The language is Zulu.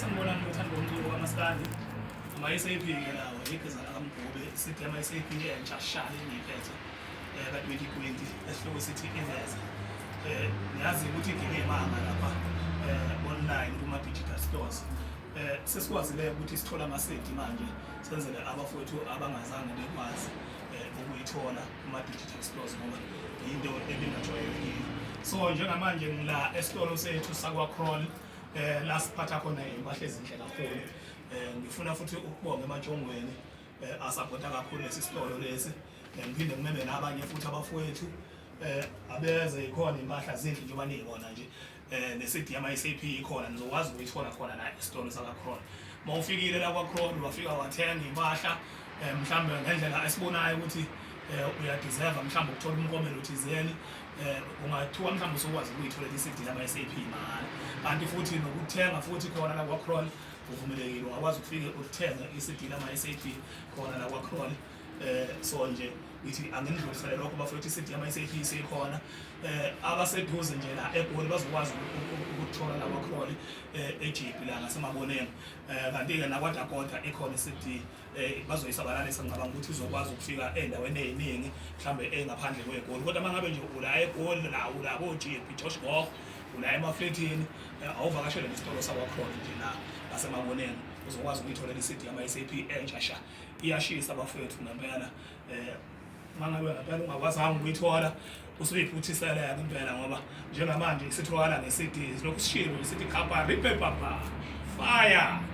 Sanibonani bothando bomculo kamaskandi. Ama-SAP-ke lawo, igeza lakaMgube, sithi ama-SAP entsha sha engiyiphethe ka-2020 esihloko sithi Iveza. Niyazi ukuthi ngingemanga lapha online kuma-digital stores. Sesikwazile ukuthi sithole amaseti manje senzele abafowethu abangazange bekwazi ukuyithola kuma-digital stores ngoba yinto ebingajwayelekile. So njengamanje ngila esitolo sethu sakwa-Crawl, la siphatha khona iy'mpahla ezinhle kakhulu. Ngifuna futhi ukubonga ematshongweni asapota kakhulu lesi sitolo lesi. Ngiphinde ngimeme nabanye futhi abafowethu abeze, ikhona impahla zinhle njengoba niyibona nje. Ne-CD yama-SAP ikhona, nizokwazi ukuyithola khona la esitolo sakwa-Crawl. Uma ufikile la kwa-Crawl wafika wathenga impahla, mhlawumbe ngendlela esibonayo ukuthi uyadeserve mhlawumbe ukuthola umklomelo thizeni, ungathiwa mhlawumbe usukwazi ukuyitholela i-CD lama-SAP mahhala. Kanti futhi nokuthenga futhi khona la kwa-Crawl uvumelekile, ungakwazi ukufike uthenge i-CD lama-SAP khona la kwa-Crawl. So nje ngithi anginidlulisele lokho bafowethu, i-CD yama-SAP isikhona. Abaseduze nje la eGoli bazokwazi ukuthola la kwa-Crawl eJeppe la ngaseMaboneng. Kanti-ke nakwaDakota ikhona i-CD, bazoyisabalalisa. Ngicabanga ukuthi izokwazi ukufika ey'ndaweni ey'ningi mhlawumbe ey'ngaphandle kweGoli, kodwa uma ngabe nje ula eGoli la, ula koJeppe, Josh Goch, ula emafletini, awuvakashele nesitolo sakwa-Crawl nje la ngaseMaboneng, uzokwazi ukuyitholela i-CD yama-SAP entsha sha. Iyashisa bafowethu ngempela. Uma ngabe ngempela ungakwazanga ukuyithola, usuyiphuthiseleka impela, ngoba njengamanje isitholakala nge-CD. Silokhu sishilo, isithi khapha ripepapa fire.